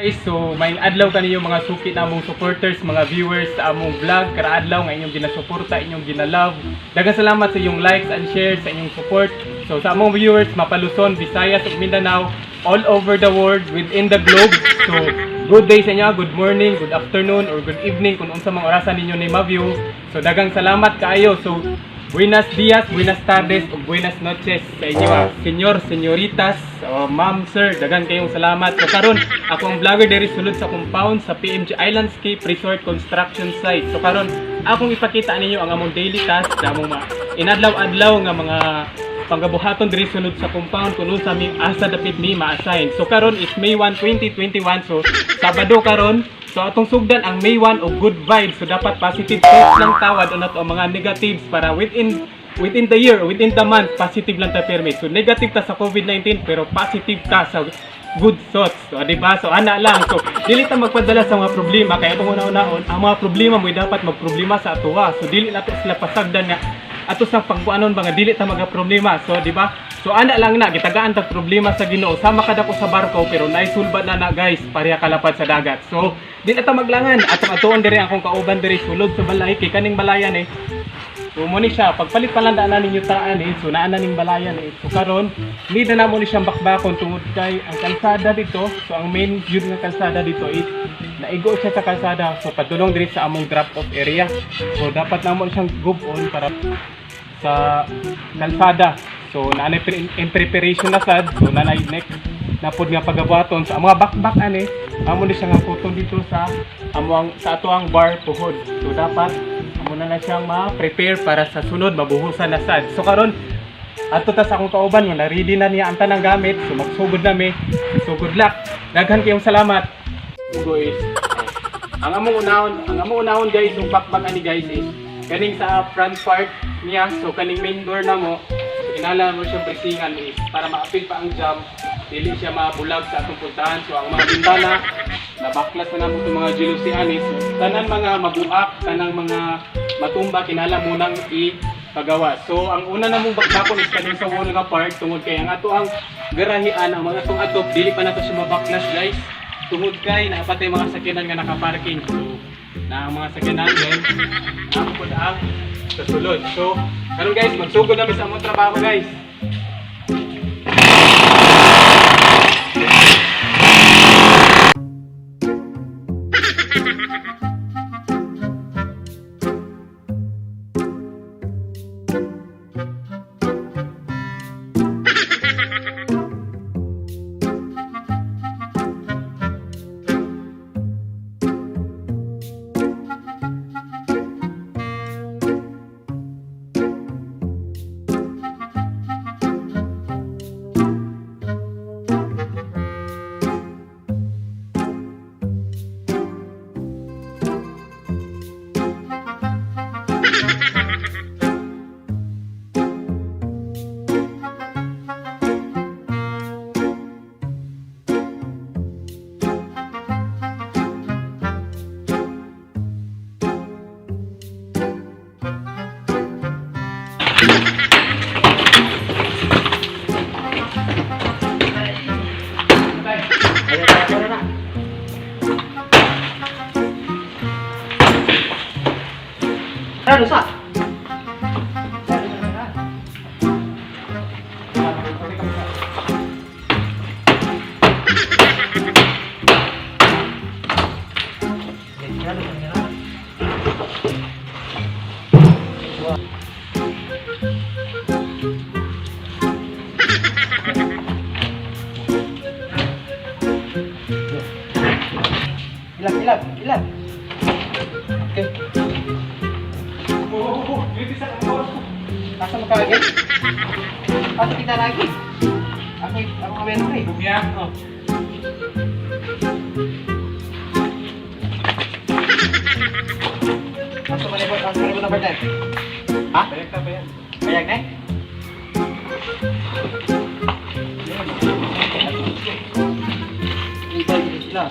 Guys, so may adlaw kaniyo mga suki namong supporters, mga viewers sa among vlog, kada adlaw nga inyong ginasuporta, inyong ginalove. Daghang salamat sa inyong likes and shares, sa inyong support. So sa among viewers, mapa-Luzon, Visayas ug Mindanao, all over the world, within the globe. So good day sa inyo, good morning, good afternoon, or good evening kung unsa mang orasan ninyo ni ma-view. So daghang salamat kaayo. So buenas dias, buenas tardes, ug buenas noches sa inyo, señor, señoritas, o ma'am, sir, daghan kayong salamat. So karon, ako ang vlogger diri sulod sa compound sa PMG Islandscape Resort Construction Site. So karon, akong ipakita ninyo ang among daily task sa among mga inadlaw-adlaw nga mga panggabuhaton diri sulod sa compound kung unsa mi asa dapit mi ma-assign. So karon is May 1, 2021. So Sabado karon. So atong sugdan ang May 1 og good vibes. So dapat positive thoughts lang tawad o nato ang mga negatives para within within the year, within the month, positive lang ta permi. So negative ta sa COVID-19 pero positive ta sa good thoughts. So, di ba? So, ana lang. So, dili ta magpadala sa mga problema. Kaya itong una-unaon, ang mga problema mo dapat magproblema sa atoa. So, dili nato sila pasagdan nga ato sa pagkuanon ba nga dili ta maga problema. So, di ba? So, ana lang na gitagaan tag problema sa Ginoo. Sama kada ko sa barko pero naisulbad na na, guys, pareha kalapad sa dagat. So, di na ta maglangan. Atong atuon diri akong kauban diri sulod sa balay kay kaning balayan eh. So mo ni siya, pagpalit pa lang daan na ninyo taan eh, so naa na ning balayan eh. So karon, need na namo ni siyang bakbakon tungod kay ang kalsada dito, so ang main view nga kalsada dito is naigo siya sa kalsada. So padulong diri sa among drop off area. So dapat namo siyang gub-on para sa kalsada. So naanay in preparation na sad, so nanay next napod nga pagabuhaton sa mga bakbak ani, amo ni siya nga putong dito sa amo sa ato ang bar puhod. So dapat amo na na siyang ma-prepare para sa sunod mabuhusan na sad. So karon ato ta sa akong kauban nga na-ready na niya ang tanang gamit. So magsugod na mi. So good luck. Daghan kayong salamat. Guys, ang among unahon, guys, yung bakbak ani, guys, is kaning sa front part niya. So kaning main door na mo, so kinahanglan mo siyang presingan is para maapil pa ang jam, dili siya mabulag sa atong puntahan. So ang mga bintana, nabaklas na namo itong mga jealousy ani. So tanan mga mabuak, tanang mga matumba, kinahanglan mo nang ipagawa. So ang una namong bakbakon is kaning sa wall nga part tungod kay ang ato ang garahian, ang mga atong atop, dili pa nato siya mabaklas, guys, tungod kay naapatay mga sakyanan nga nakaparking. So na ang mga sakyanan, then ako po ang sa sulod. So karon, guys, magsugod nami sa among trabaho, guys. Ano sa? Ilan, ilan, ilan? Okay. Oh, dito sa amor. Asa mo ka lagi? Asa kita lagi? Ako, ako kawin ko eh. Bugya. Oh. Asa malibot, asa malibot number 10? Ha? Bayag ta bayan. Bayag na eh? Ito, sila.